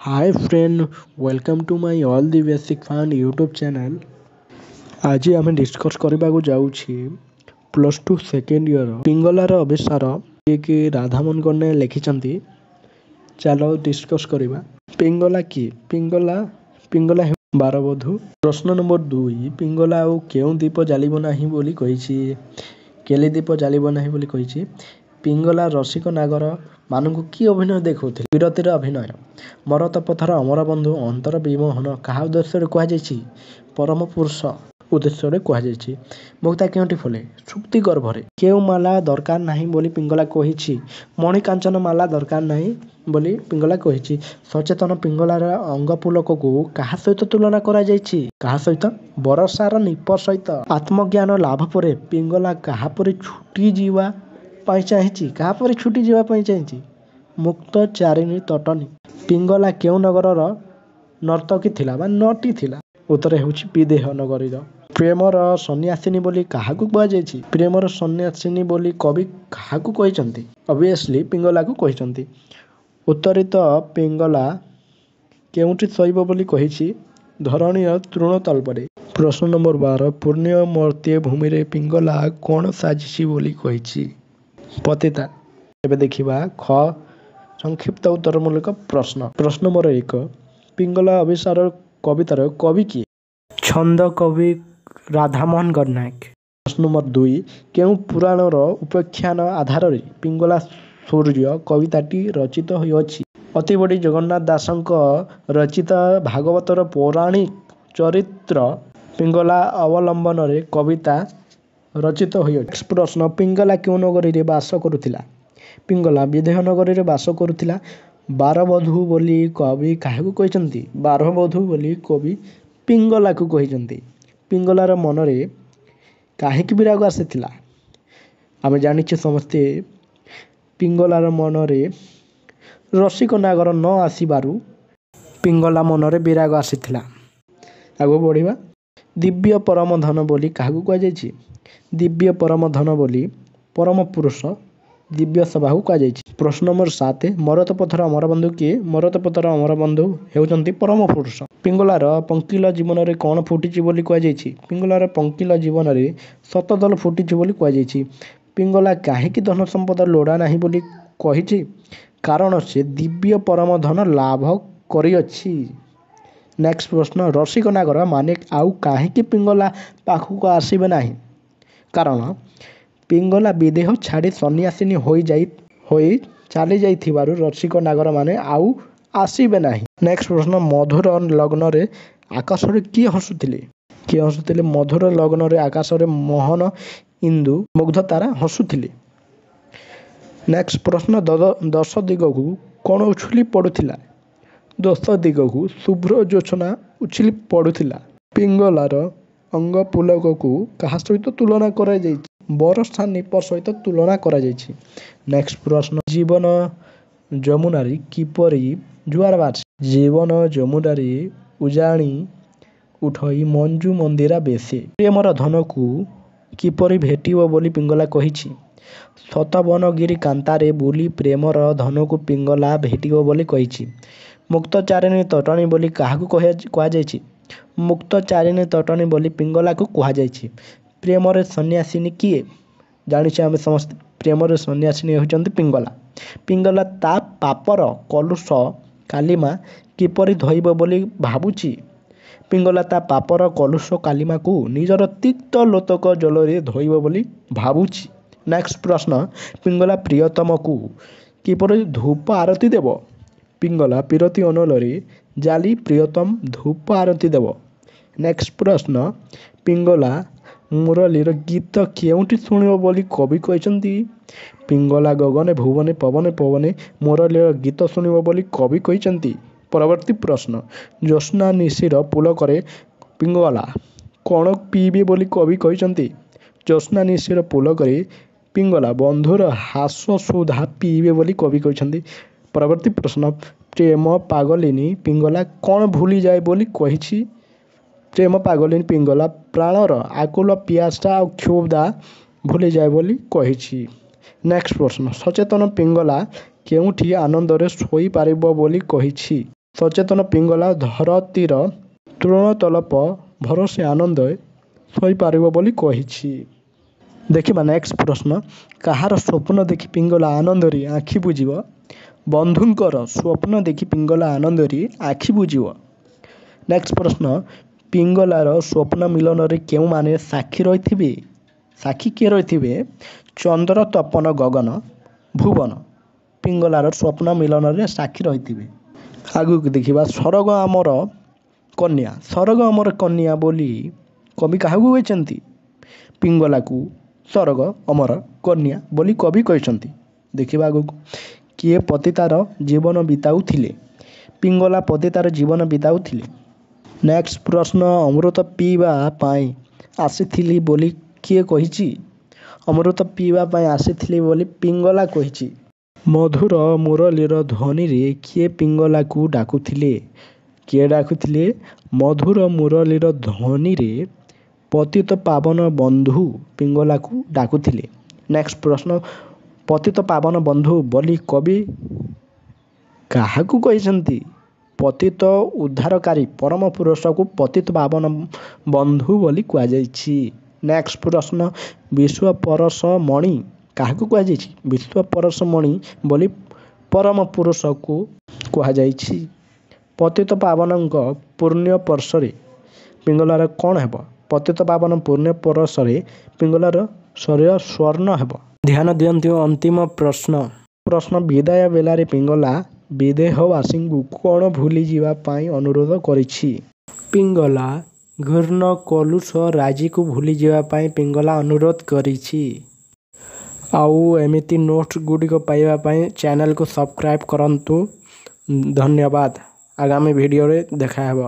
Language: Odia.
Hi friend, welcome to my all the basic fun YouTube channel. ଆଜି ଆମେ ଡିସ୍କସ୍ କରିବାକୁ ଯାଉଛି +2 ସେକେଣ୍ଡ ଇୟର ପିଙ୍ଗଲାର ଅଭିସାର, ଯିଏକି ରାଧାମୋହନ ଗଡ଼ନାୟକ ଲେଖିଛନ୍ତି। ଚାଲ ଡିସ୍କସ୍ କରିବା। ପିଙ୍ଗଲା କିଏ? ପିଙ୍ଗଲା ବାରବଧୂ। ପ୍ରଶ୍ନ ନମ୍ବର 2, ପିଙ୍ଗଲା ଆଉ କେଉଁ ଦୀପ ଜାଳିବ ନାହିଁ ବୋଲି କହିଛି? କେଳି ଦୀପ ଜାଳିବ ନାହିଁ ବୋଲି କହିଛି। ପିଙ୍ଗଲା ରସିକ ନାଗର ମାନଙ୍କୁ କି ଅଭିନୟ ଦେଖାଉଥିଲେ? ବିରତିର ଅଭିନୟ। ମରତ ପଥର ଅମର ବନ୍ଧୁ ଅନ୍ତର ବିମୋହନ କାହା ଉଦ୍ଦେଶ୍ୟରେ କୁହାଯାଇଛି? ପରମ ପୁରୁଷ ଉଦ୍ଦେଶ୍ୟରେ କୁହାଯାଇଛି। ମୁକ୍ତା କେଉଁଠି ଫଳେ? ଶୁକ୍ତି ଗର୍ଭରେ। କେଉଁ ମାଲା ଦରକାର ନାହିଁ ବୋଲି ପିଙ୍ଗଲା କହିଛି? ମଣିକାଞ୍ଚନ ମାଲା ଦରକାର ନାହିଁ ବୋଲି ପିଙ୍ଗଲା କହିଛି। ସଚେତନ ପିଙ୍ଗଲାର ଅଙ୍ଗପୁଲକକୁ କାହା ସହିତ ତୁଳନା କରାଯାଇଛି? କାହା ସହିତ? ବରଷାର ନୀପ ସହିତ। ଆତ୍ମଜ୍ଞାନ ଲାଭ ପରେ ପିଙ୍ଗଲା କାହାପରି ଛୁଟି ଯିବା ପାଇଁ ଚାହିଁଛି? କାହାପରି ଛୁଟି ଯିବା ପାଇଁ ଚାହିଁଛି? ମୁକ୍ତ ଚାରିଣୀ ତଟନୀ। ପିଙ୍ଗଲା କେଉଁ ନଗରର ନର୍ତ୍ତକୀ ଥିଲା ବା ନଟୀ ଥିଲା? ଉତ୍ତର ହେଉଛି ବିଦେହ ନଗରୀର। ପ୍ରେମର ସନ୍ନ୍ୟାସିନୀ ବୋଲି କାହାକୁ କୁହାଯାଇଛି? ପ୍ରେମର ସନ୍ନ୍ୟାସିନୀ ବୋଲି କବି କାହାକୁ କହିଛନ୍ତି? ଅବଭିୟସଲି ପିଙ୍ଗଲାକୁ କହିଛନ୍ତି। ଉତ୍ତରିତ ପିଙ୍ଗଲା କେଉଁଠି ଶୋଇବ ବୋଲି କହିଛି? ଧରଣୀର ତୃଣତଳ୍ପରେ। ପ୍ରଶ୍ନ ନମ୍ବର 12, ପୁଣ୍ୟ ମର୍ତ୍ତ୍ୟ ଭୂମିରେ ପିଙ୍ଗଲା କ'ଣ ସାଜିଛି ବୋଲି କହିଛି? ପତିତା। ଏବେ ଦେଖିବା ଖ ସଂକ୍ଷିପ୍ତ ଉତ୍ତରମୂଳକ ପ୍ରଶ୍ନ। ପ୍ରଶ୍ନ ନମ୍ବର 1, ପିଙ୍ଗଲା ଅଭିସାର କବିତାର କବି କିଏ? ଛନ୍ଦ କବି ରାଧାମୋହନ ଗଡ଼ନାୟକ। ପ୍ରଶ୍ନ ନମ୍ବର 2, କେଉଁ ପୁରାଣର ଉପାଖ୍ୟାନ ଆଧାରରେ ପିଙ୍ଗଲା ସୂର୍ଯ୍ୟ କବିତାଟି ରଚିତ ହୋଇଅଛି? ଅତିବଡ଼ି ଜଗନ୍ନାଥ ଦାସଙ୍କ ରଚିତ ଭାଗବତର ପୌରାଣିକ ଚରିତ୍ର ପିଙ୍ଗଲା ଅବଲମ୍ବନରେ କବିତା ରଚିତ ହୋଇଅଛି। ପ୍ରଶ୍ନ, ପିଙ୍ଗଲା କେଉଁ ନଗରୀରେ ବାସ କରୁଥିଲା? ପିଙ୍ଗଲା ବିଦେହ ନଗରୀରେ ବାସ କରୁଥିଲା। ବାରବଧୂ ବୋଲି କବି କାହାକୁ କହିଛନ୍ତି? ବାରବଧୂ ବୋଲି କବି ପିଙ୍ଗଲାକୁ କହିଛନ୍ତି। ପିଙ୍ଗଲାର ମନରେ କାହିଁକି ବିରାଗ ଆସିଥିଲା? ଆମେ ଜାଣିଛେ ସମସ୍ତେ, ପିଙ୍ଗଲାର ମନରେ ରସିକ ନାଗର ନ ଆସିବାରୁ ପିଙ୍ଗଲା ମନରେ ବିରାଗ ଆସିଥିଲା। ଆଗକୁ ବଢ଼ିବା। ଦିବ୍ୟ ପରମ ଧନ ବୋଲି କାହାକୁ କୁହାଯାଇଛି? ଦିବ୍ୟ ପରମ ଧନ ବୋଲି ପରମ ପୁରୁଷ ଦିବ୍ୟ ସଭାକୁ କୁହାଯାଇଛି। ପ୍ରଶ୍ନ ନମ୍ବର 7, ମରତ ପଥର ଅମର ବନ୍ଧୁ କିଏ? ମରତ ପଥର ଅମର ବନ୍ଧୁ ହେଉଛନ୍ତି ପରମ ପୁରୁଷ। ପିଙ୍ଗଲାର ପଙ୍କିଲ ଜୀବନରେ କ'ଣ ଫୁଟିଛି ବୋଲି କୁହାଯାଇଛି? ପିଙ୍ଗଲାର ପଙ୍କିଲ ଜୀବନରେ ଶତଦଳ ଫୁଟିଛି ବୋଲି କୁହାଯାଇଛି। ପିଙ୍ଗଲା କାହିଁକି ଧନ ସମ୍ପଦ ଲୋଡ଼ା ନାହିଁ ବୋଲି କହିଛି? କାରଣ ସେ ଦିବ୍ୟ ପରମ ଧନ ଲାଭ କରିଅଛି। ନେକ୍ସଟ ପ୍ରଶ୍ନ, ରସିକ ନାଗର ମାନେ ଆଉ କାହିଁକି ପିଙ୍ଗଲା ପାଖକୁ ଆସିବେ ନାହିଁ? କାରଣ ପିଙ୍ଗଲା ବିଦେହ ଛାଡ଼ି ସନ୍ନ୍ୟାସିନୀ ହୋଇ ଚାଲିଯାଇଥିବାରୁ ରସିକ ନାଗରମାନେ ଆଉ ଆସିବେ ନାହିଁ। ନେକ୍ସଟ ପ୍ରଶ୍ନ, ମଧୁର ଲଗ୍ନରେ ଆକାଶରେ କିଏ ହସୁଥିଲେ? କିଏ ହସୁଥିଲେ? ମଧୁର ଲଗ୍ନରେ ଆକାଶରେ ମୋହନ ଇନ୍ଦୁ ମୁଗ୍ଧତାରା ହସୁଥିଲେ। ନେକ୍ସଟ ପ୍ରଶ୍ନ, ଦଶ ଦିଗକୁ କ'ଣ ଉଛୁଳି ପଡ଼ୁଥିଲା? ଦଶ ଦିଗକୁ ଶୁଭ୍ର ଜ୍ୟୋତ୍ସ୍ନା ଉଛୁଳି ପଡ଼ୁଥିଲା। ପିଙ୍ଗଲାର ଅଙ୍ଗପୁଲକକୁ କାହା ସହିତ ତୁଳନା କରାଯାଇଛି? ବରଷା ନୀପ ସହିତ ତୁଳନା କରାଯାଇଛି। ନେକ୍ସଟ ପ୍ରଶ୍ନ, ଜୀବନ ଯମୁନାରେ କିପରି ଜୁଆର ଆସେ? ଜୀବନ ଯମୁନାରେ ଉଜାଣି ଉଠଇ ମଞ୍ଜୁ ମନ୍ଦିରା ବେଶେ। ପ୍ରେମର ଧନକୁ କିପରି ଭେଟିବ ବୋଲି ପିଙ୍ଗଲା କହିଛି? ଶତବନଗିରି କାନ୍ତାରେ ବୁଲି ପ୍ରେମର ଧନକୁ ପିଙ୍ଗଲା ଭେଟିବ ବୋଲି କହିଛି। ମୁକ୍ତଚାରିଣୀ ତଟନୀ ବୋଲି କାହାକୁ କୁହାଯାଇଛି? ମୁକ୍ତଚାରିଣୀ ତଟନୀ ବୋଲି ପିଙ୍ଗଲାକୁ କୁହାଯାଇଛି। ପ୍ରେମରେ ସନ୍ନ୍ୟାସିନୀ କିଏ? ଜାଣିଛେ ଆମେ ସମସ୍ତେ, ପ୍ରେମରେ ସନ୍ନ୍ୟାସିନୀ ହେଉଛନ୍ତି ପିଙ୍ଗଲା। ପିଙ୍ଗଲା ତା ପାପର କଲୁଷ କାଲିମା କିପରି ଧୋଇବ ବୋଲି ଭାବୁଛି? ପିଙ୍ଗଲା ତା ପାପର କଲୁଷ କାଲିମାକୁ ନିଜର ତିକ୍ତ ଲୋତକ ଜଳରେ ଧୋଇବ ବୋଲି ଭାବୁଛି। ନେକ୍ସଟ ପ୍ରଶ୍ନ, ପିଙ୍ଗଲା ପ୍ରିୟତମକୁ କିପରି ଧୂପ ଆରତି ଦେବ? ପିଙ୍ଗଲା ପୀରତି ଅନଳରେ ଜାଳି ପ୍ରିୟତମ ଧୂପ ଆରତି ଦେବ। ନେକ୍ସଟ ପ୍ରଶ୍ନ, ପିଙ୍ଗଲା ମୁରଲୀର ଗୀତ କେଉଁଠି ଶୁଣିବ ବୋଲି କବି କହିଛନ୍ତି? ପିଙ୍ଗଲା ଗଗନେ ଭୁବନେ ପବନେ ପବନେ ମୁରଲୀର ଗୀତ ଶୁଣିବ ବୋଲି କବି କହିଛନ୍ତି। ପରବର୍ତ୍ତୀ ପ୍ରଶ୍ନ, ଜ୍ୟୋତ୍ସ୍ନା ନିଶିର ପୁଲକରେ ପିଙ୍ଗଲା କ'ଣ ପିଇବେ ବୋଲି କବି କହିଛନ୍ତି? ଜ୍ୟୋତ୍ସ୍ନା ନିଶିର ପୁଲକରେ ପିଙ୍ଗଲା ବନ୍ଧୁର ହାସ ସୁଧା ପିଇବେ ବୋଲି କବି କହିଛନ୍ତି। ପରବର୍ତ୍ତୀ ପ୍ରଶ୍ନ, ପ୍ରେମ ପାଗଳିନୀ ପିଙ୍ଗଲା କ'ଣ ଭୁଲିଯାଏ ବୋଲି କହିଛି? ପ୍ରେମ ପାଗଳିନୀ ପିଙ୍ଗଲା ପ୍ରାଣର ଆକୁଳ ପିଆସା ଆଉ କ୍ଷୁଧା ଭୁଲିଯାଏ ବୋଲି କହିଛି। ନେକ୍ସଟ ପ୍ରଶ୍ନ, ସଚେତନ ପିଙ୍ଗଲା କେଉଁଠି ଆନନ୍ଦରେ ଶୋଇପାରିବ ବୋଲି କହିଛି? ସଚେତନ ପିଙ୍ଗଳା ଧରତୀର ତୃଣତଳପ ଭରସି ଆନନ୍ଦେ ଶୋଇପାରିବ ବୋଲି କହିଛି। ଦେଖିବା ନେକ୍ସଟ ପ୍ରଶ୍ନ, କାହାର ସ୍ୱପ୍ନ ଦେଖି ପିଙ୍ଗଳା ଆନନ୍ଦରେ ଆଖି ବୁଜିବ? ବନ୍ଧୁଙ୍କର ସ୍ୱପ୍ନ ଦେଖି ପିଙ୍ଗଳା ଆନନ୍ଦରେ ଆଖି ବୁଜିବ। ନେକ୍ସଟ ପ୍ରଶ୍ନ, ପିଙ୍ଗଳାର ସ୍ୱପ୍ନ ମିଳନରେ କେଉଁମାନେ ସାକ୍ଷୀ ରହିଥିବେ? ସାକ୍ଷୀ କିଏ ରହିଥିବେ? ଚନ୍ଦ୍ର, ତପନ, ଗଗନ, ଭୁବନ ପିଙ୍ଗଳାର ସ୍ୱପ୍ନ ମିଳନରେ ସାକ୍ଷୀ ରହିଥିବେ। ଆଗକୁ ଦେଖିବା, ସରଗ ଆମର କନ୍ୟା। ସରଗ ଆମର କନ୍ୟା ବୋଲି କବି କାହାକୁ କହିଛନ୍ତି? ପିଙ୍ଗଳାକୁ ସରଗ ଅମର କନ୍ୟା ବୋଲି କବି କହିଛନ୍ତି। ଦେଖିବା ଆଗକୁ, କିଏ ପତିତାର ଜୀବନ ବିତାଉଥିଲେ? ପିଙ୍ଗଳା ପତିତାର ଜୀବନ ବିତାଉଥିଲେ। ନେକ୍ସଟ ପ୍ରଶ୍ନ, ଅମୃତ ପିଇବା ପାଇଁ ଆସିଥିଲି ବୋଲି କିଏ କହିଛି? ଅମୃତ ପିଇବା ପାଇଁ ଆସିଥିଲି ବୋଲି ପିଙ୍ଗଳା କହିଛି। ମଧୁର ମୁରଲୀର ଧ୍ୱନିରେ କିଏ ପିଙ୍ଗଳାକୁ ଡାକୁଥିଲେ? କିଏ ଡାକୁଥିଲେ? ମଧୁର ମୁରଲୀର ଧ୍ୱନିରେ ପତିତ ପାବନ ବନ୍ଧୁ ପିଙ୍ଗଳାକୁ ଡାକୁଥିଲେ। ନେକ୍ସଟ ପ୍ରଶ୍ନ, ପତିତ ପାବନ ବନ୍ଧୁ ବୋଲି କବି କାହାକୁ କହିଛନ୍ତି? ପତିତ ଉଦ୍ଧାରକାରୀ ପରମ ପୁରୁଷକୁ ପତିତ ପାବନ ବନ୍ଧୁ ବୋଲି କୁହାଯାଇଛି। ନେକ୍ସଟ ପ୍ରଶ୍ନ, ବିଶ୍ୱ ପରଶମଣି କାହାକୁ କୁହାଯାଇଛି? ବିଶ୍ୱ ପରଶମଣି ବୋଲି ପରମ ପୁରୁଷକୁ କୁହାଯାଇଛି। ପତିତ ପାବନଙ୍କ ପୁଣ୍ୟ ପରଶରେ ପିଙ୍ଗଳାର କ'ଣ ହେବ? ପତିତ ପାବନ ପୁଣ୍ୟ ପରଶରେ ପିଙ୍ଗଳାର ଶରୀର ସ୍ୱର୍ଣ୍ଣ ହେବ। ଧ୍ୟାନ ଦିଅନ୍ତୁ, ଅନ୍ତିମ ପ୍ରଶ୍ନ। ପ୍ରଶ୍ନ, ବିଦାୟ ବେଳାରେ ପିଙ୍ଗଳା ବିଦେହବାସୀଙ୍କୁ କ'ଣ ଭୁଲିଯିବା ପାଇଁ ଅନୁରୋଧ କରିଛି? ପିଙ୍ଗଳା ଘୃଣ୍ୟ କଳୁଷ ରାଜିକୁ ଭୁଲିଯିବା ପାଇଁ ପିଙ୍ଗଳା ଅନୁରୋଧ କରିଛି। ଆଉ ଏମିତି ନୋଟ୍ସ ଗୁଡ଼ିକ ପାଇବା ପାଇଁ ଚ୍ୟାନେଲକୁ ସବସ୍କ୍ରାଇବ୍ କରନ୍ତୁ। ଧନ୍ୟବାଦ, ଆଗାମୀ ଭିଡ଼ିଓରେ ଦେଖାହେବ।